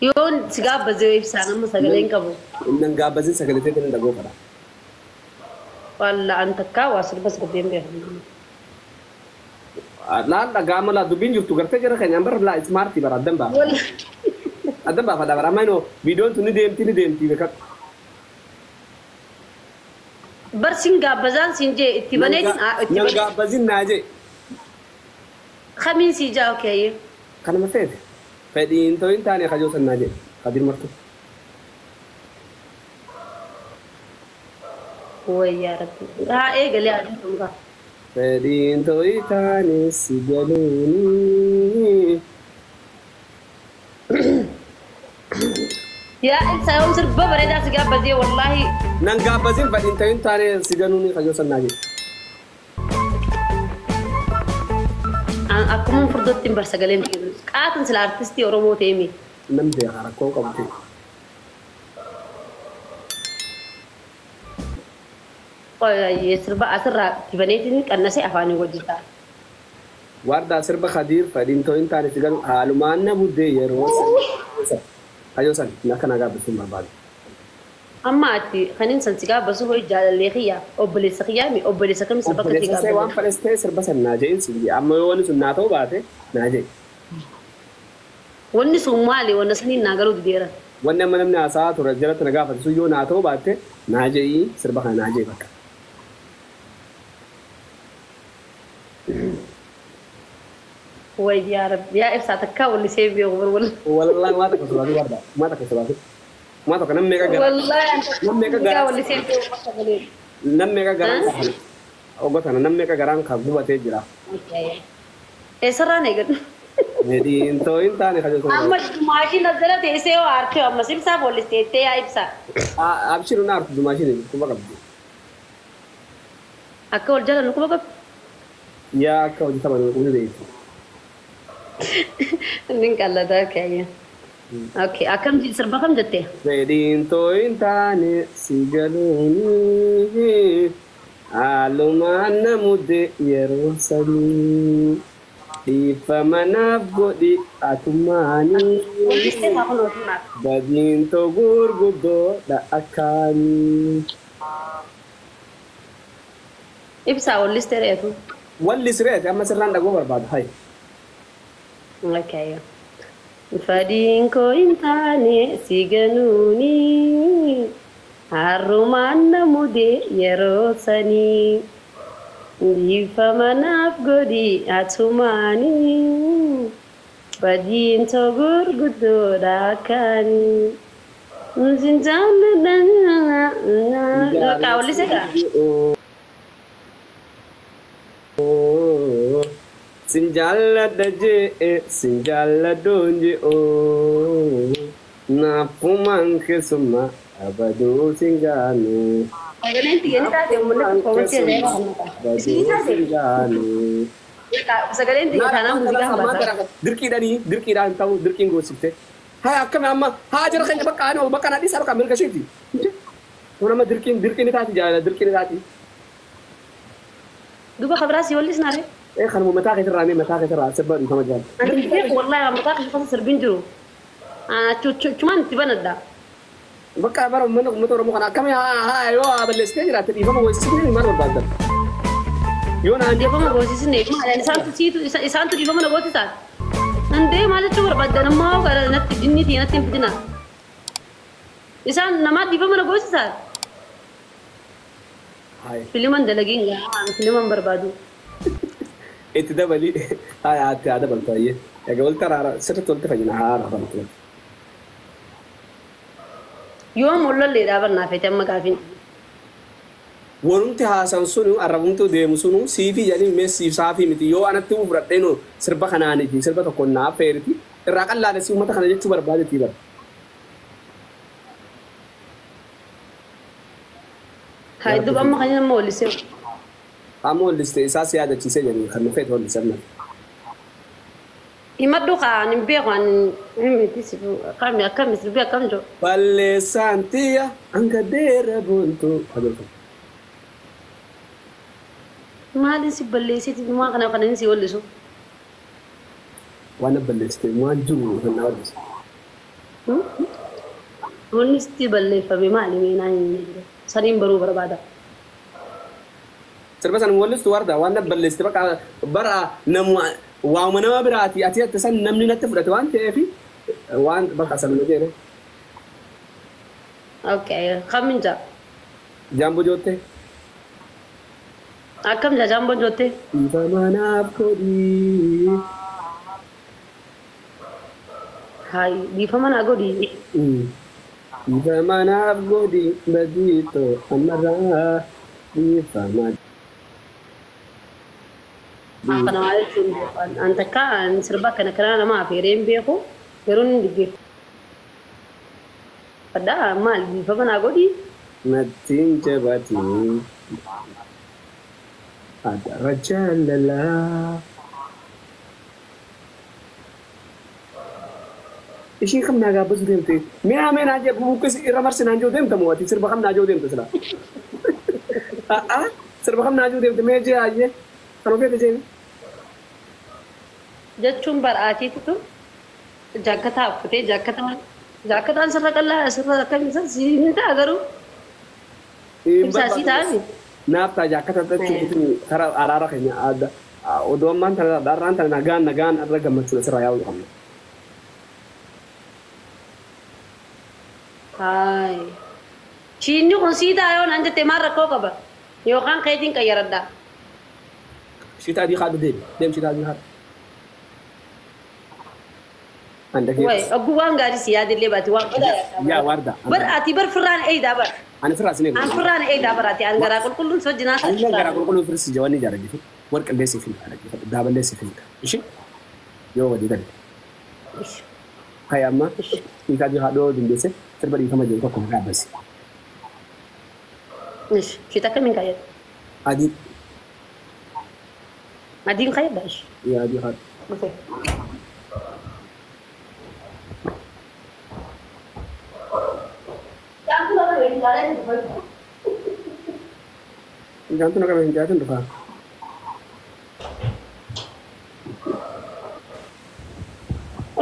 Yoon si gaabbazee ibsaan amma sagalee hin qabu. Nan gaabbazin sagalee ta'e kan dhagoo fadha. Walla an takkaa waa sirba sirbeen beekamu. Laal dhagaama laa dubbiin jirtu gartee jara keenyaan bara laa ismaartii bara addan baafa. Addan baafadha bara amma inoo viidiyoon tun ni deemti ni deemti beekadhu. Bar sin gaabbazaan sin jee itti baneetiin itti Nan banee. gaabbazin naa jee. Kamiin sii jaa okeeyye. Kanuma feete. Fedhiin ta'uu hin taane kajoo san naa jee. Kadir martu. Wayyaa rabbi. Haa eegalee haa jedhamu gaa. Fedhiin ta'uu hin taane si galuuni. Yaa ibsaa yoom sirba bareedaa si gaabbazee wallaahi. Nan gaabbazin fedhiin ta'uu hin taane si galuuni kajoo san naa jee. Akkuma furdootti hin bar sagaleen dhiiru. Qaatan sila artistii Oromoo ta'e mi. Nan beeka rakkoo qabdu. Sirba asirraa itti baneetiin qannasee afaanii hojjetaa. Wardaa sirba Khadiir fedhiin ta'uu hin taane si galu haalumaan na buddee yeroo san. Kajoo san akka na gaabbisuun barbaadu. Amma ati kanin san si gaabbasu ho'i jaalallee kiyyaa obboleessa kiyyaa mi obboleessa kam sirba akka si Obboleessa see waan gaabbasu. fedhes ta'e sirba san naa jee si amma yoo wanni sun naa ta'uu baate naa jee. Wanni sun maali wanna saniin naa galuu dideera. Wanni amma namni haasa'aa ture jalatti na gaafate sun yoo naa ta'uu baatte naa je'ii sirba kana naa jee bakka. Wayyaa rabbi yaa ibsaa takkaa wallisee beeku bar wal. Wallahi waa takka sobaatu wardaa waa takka sobaatu. Waa tokko nam meeqa garaa Wallahi nam meeqa takkaa garaa wallisee beeku bar sagalee. nam meeqa garaan ka ogo tana nam meeqa garaan ka gubatee jira. Eessarraan eegadhu. Fedhiin ta'uu hin taane kajoo sun. Amma maashiin as jala teessee yoo aartee amma ibsaa boollisteettee yaa ibsaa. Abshiru na artu dumaashiin quba qabdi. Akka wal jala nu quba qabdu. Yaa akka hojjetaman qubni beekti. Inni qallataa keenya. Okay, akkam sirba kam jettee? Fedhiin ta'uu hin taane si galuuni haalumaan na mudde yeroo sanii dhiifama naaf godhi atumaanii Wallistee haa kun hojii naaf. badiin ta'u gurguddoodha akkaanii. Ibsaa wallistee reetu. Walli sireeti amma sirraan dhagoo barbaadu hayi. Okay. Fadhiin koo hin taane si ganuuni harrumaan na mude yeroo sanii dhiifama naaf godhi atumaanii badiin too gurguddoodha akkaanii. Sin jaalladha. Wallisee gaa? Sin jaalladha jee sin jaalladhuun je'oo naafumaan keessummaa abaduu sin gaanu. Sagaleen xiyyeeni taate uummanni koomantii ajaa'iba kan maqaa. Isinii Abaduu taate? sin gaanu. Sagaleen xiyye taanaan muuziqaa hin baasaa. Dirqiidhaanii dirqiidhaan ta'uu dirqiin goosifte. Haa akkami amma haa jara keenya bakka ani bakka na dhiisaa bakka mirga isheeti. Kun amma dirqiin dirqiin ni taati jaalala dirqiin ni taati. Duuba kabiraas wallisnaa ree? Ee kanuma mataa keetirraa mee mataa keetirraa sirba dhiifama jaalala. Ani beeku wallahi mataa keessa sirbiin jiru. Chumaan itti banadha. Bakka bara uummanni uummata Oromoo kana akkami haa haa yoo haa balleessitee jiraatte dhiifama goosisnee maal barbaaddan? Yoo naan Dhiifama goosisne maali isaantu siitu isaantu dhiifama na goosisaa. Andee maal jechuu barbaaddan ammaa hoo gara natti jinni tii natti hin fidina. Isaan namaa dhiifama na goosisaa. Hayi Filiman dalagiin gaa filiman barbaadu. Itti dabalii haa haa haa dabaltu ayyee. Egaa walitti araara sirriitti walitti fayyina haa araaramtu. Yoom olollee dhaabannaa feete amma gaafiin. Wanumti haasan sunu arrabumti deemu sunu siifii jedhanii mee siif saafii miti yoo anatti fudhadhee noo sirba kanaaniiti sirba tokko naaf feeriti irraa qallaale si uummata kana jechuu barbaadetii bara. Haa duuba amma kan nama wallisee. Amma walliste isaa si yaadachiisee jedhanii kan nu feete wallise amma. Himadhu kaan hin beeku ani miti kami akkami sirbii akkam jiru. Balleessaan tiyya hanga deera boontu. Maaliin si balleessiti waan kana kan inni si wallisu? Waan na balleessite waan jiru kan na wallise. Wanni sitti balleeffame maali meenaa hin jiru. Saniin baruu barbaada. Sirba san wallistu warda waan na balleessite bakka bara namu waama nama biraati ati ati san namni natti fudhate waan ta'eef waan bakka san nu jedhe. Okay, kamin jaa? Jaamboo jootte. Akkam jaa jaamboon jootte? Ifa manaaf godhii. Hayi, dhiifama naa godhi. Ifa manaaf godhi badiitoo ammarraa dhiifama. Kana maal jechuun an takka an sirba akkana kana nama afeeree hin beeku yeroo inni dhaggeeffadha maal dhiifama naa godhi. Nattiin jabaatee adara jaalalaa. Ishii kam naa gaabbasu deemte mee amee naa jee bubuqqis irra marsi naan jiru deemta moo ati sirba kam naa jiru deemte sila. Sirba kam naa jiru deemte mee jee ayyee kan ofeete jee. Jechuun bar'aatiitu jaakkataa uffatee jaakkataan sirra qal'aa sirra akkamiin siin ta'a garuu ibsaa sii ta'ani. Naaf ta'a jaakkata jechuun karaa araara keenya adda odoo ammaan tana dharraan tana nagaan nagaan irra gammachuudha sirraa yaa'uu qabna. Hayi. Shiinni kun sii ta'a yoo naan jette maal rakkoo qaba yookaan keetiin qayyaradha. Shiita adii haadha deemi deem shiita adii haadha. Way oguu waan gaarii si yaadillee baate waan badaa Yaa warda. Bar ati bar firraan eeydaa bar. Ani firraa sin eegu. An firraan eeydaa bar ati an garaa qulqulluun sojjinaa. Ani garaa qulqulluun firsi jawanni jaaraggifu warqillee siif hin dhaggeeffadhu daaballee siif hin ishi yoo walii galte. Kaya amma shiita adii haadhoo dandeesse sirba dhiifama jiru tokko maqaa abbasi. Ishi shiita akkamiin kaayyadha? Adii. Adiin kaayyadha ishi. Yaa adii haadha. Dhufee. Fincaantu na qabe fincaatiin dhufaa.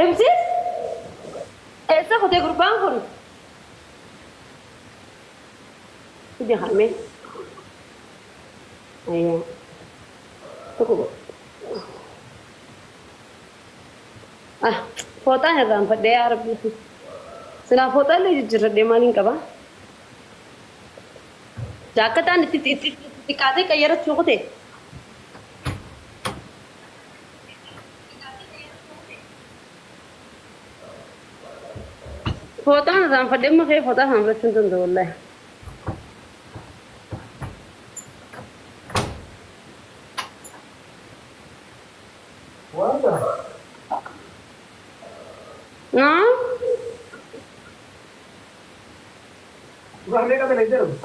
Ibsis? Eessa kutee gurbaan kun? Fidi harmee. Ayyaa. Tokko. Ah, fooxaan irraanfadhee yaa Rabbi. Silaa fooxaa illee jijjiirradhee maaliin qabaa? Jaakkataan itti itti xiqqaatee qayyarachuu kutee. Fooxaan irraanfadhee amma kee fooxaa irraanfachuu hin danda'u wallaahi. Naa? Suuraa meeqa ta'e jedhamu?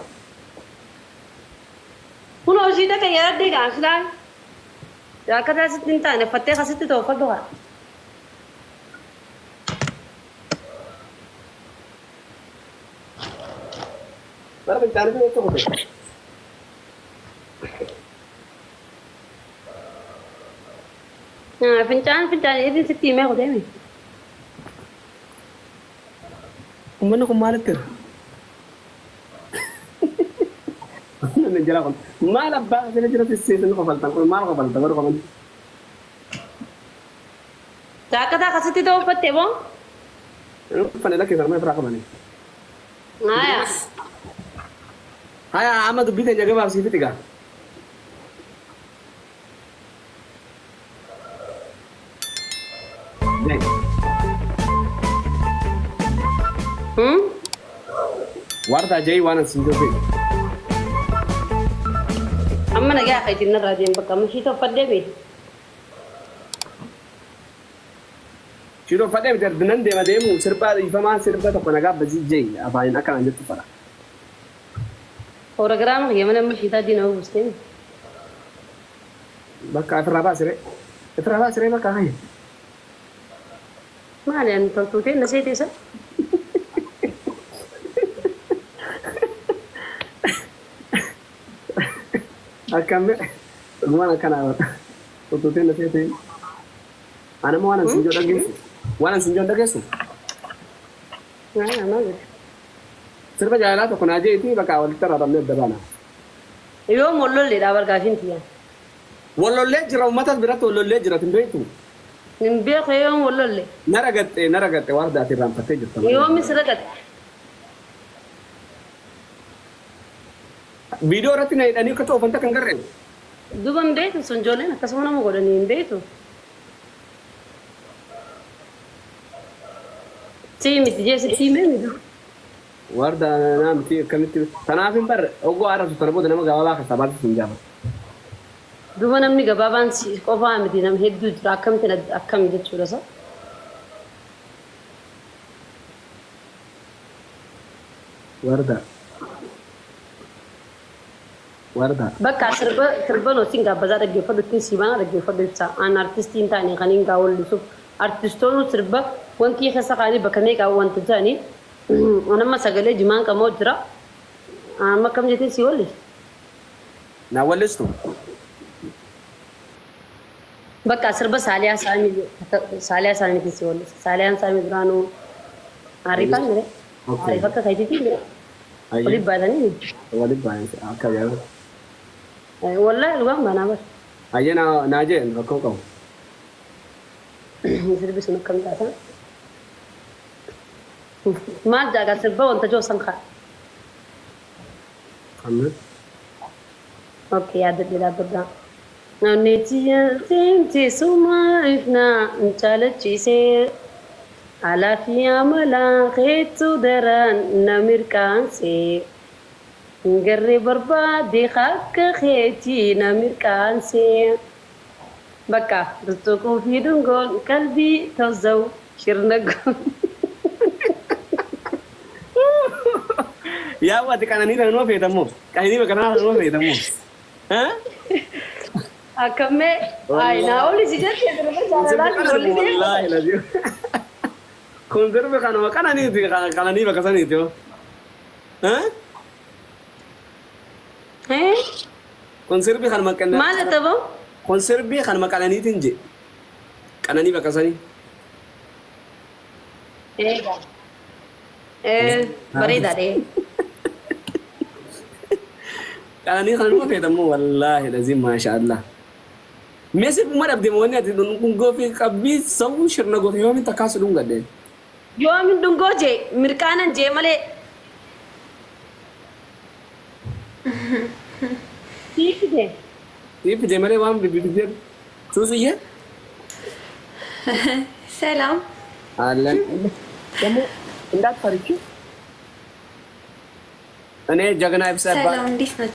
Kun hojii takka yaadde gaaffilaan. Jaakkataa sitti hin taane uffattee akkasitti tooffadhu haa. Bara fincaanii fi tokko kutee. Fincaan fincaan idin sitti himee kuteemi. Uummanni kun maalitti jira? Namni jala kun maal abbaa asirra jira sisseetin kofaltan kun maal kofalta godhu kofalta. Jaakkataa akkasitti tooffadde moo? Uffanne lakkee sarmee biraa qabanii. Haaya. Haya amma dubbii teenya gabaabsii fixi gaa. Warda jai waan asin jiru. Amma nagaa keetiin narraa deem bakka amma ishii tooffadhee bee. Ishii tooffadhee miti nan deema deemu sirba dhiifamaa sirba tokko nagaa basii jai afaaniin akkanaan jettu fara. Proogiraama kiyya mana amma shiitaa diina buustee. Bakka ofirraa baasiree. Ofirraa baasiree bakka haye. Maali ani toltuutee na seetee isa? Akkam dhugumaan akkanaa toltuutee na seetee. Anama waan ansin jiru dhageessu. Waan ansin jiru dhageessu. Maal? Sirba jaalalaa tokko naa jeetii bakka walitti araaramnee adda baana. Yoom wallolleedha bargaafiin tiyya. Wallollee jira uummatas biratti wallollee jira hin beektu. Hin beeku yoom wallolle. Na ragatte waan daati irraanfattee jirta. Yoomis ragatte. Viidiyoo irratti na hidhanii akka toofanta kan garreen. Duuba hin beektu sun ijoolleen akkasuma nama godhanii hin beektu. Sii miti jee sitti himee miti. Warda naa miti akkamitti tanaaf hin barre oguu aaratu tana booda nama gabaabaa keessaa baatu hin jaabatu. Duuba namni gabaabaan qofaa miti nama hedduu jira akkamitti akkam jechuudha sa. Warda. Warda. Bakka sirba nootiin gaabbazaa dhaggeeffadhu ittiin siibanaa dhaggeeffadhu ibsa. Aan artistii hin taane kan hin gaawwallisuuf artistoonni sirba wanti keessa kaanii bakka meeqaa wanta jedhanii anamma sagalee jimaan qamoo jira. Amma akkam jettiin si wallisu? Naa wallistu? Bakka sirba Saaliyaa Saamiitiin si wallisa. Saaliyaan Saamii duraanuu ariifaan mire. Ariif akka keetiitiin mire. Waliif baatanii. Waliif baatanii akka yaadu. Wallahi dhugaan baanaa bara. Ayyee naa jee rakkoo qabu. Sirbi sun akkam taata? Maal jaagaa sirba wanta joosan kaa? Amma. Okay yaadadhe dhaabbadhaa. Namni seemte suma ifna jaalachiisee alaafi amala keetu daran na mirkaansee garree barbaade akka keetii na mirkaansee. Bakka tuttuquu fi dungoon qalbii tozzawu shirna goon. Yaa ati qananii kana numa feetammoo? Qananii bakka kanaa numa feetammoo? Akkammee naa oli si jettee sirba jaalalaa wallisee. Kun sirbi kanuma qananiiti qananii bakka saniiti hoo? Kun sirbi kanuma qananii. Maal ta'uu? Kun sirbi kanuma qananiitiin je. Qananii bakka sanii. Bareedaadha. Qananii kana numa feetammoo wallaahi laziim maashaallah. Mee sirbuma dhabde wanni ati dhungoo fi qabbii sawuu shirna goote yoomiin takkaasu dhungadde. Yoomiin dhungoo jee mirqaanan jee malee. Siifite. Siifite malee waan bibbibee suusiyyee. ሰላም አለን ደግሞ እንዳትፈርቺ እኔ ጀግና ይብሳ ሰላም፣ እንዴት ናችሁ?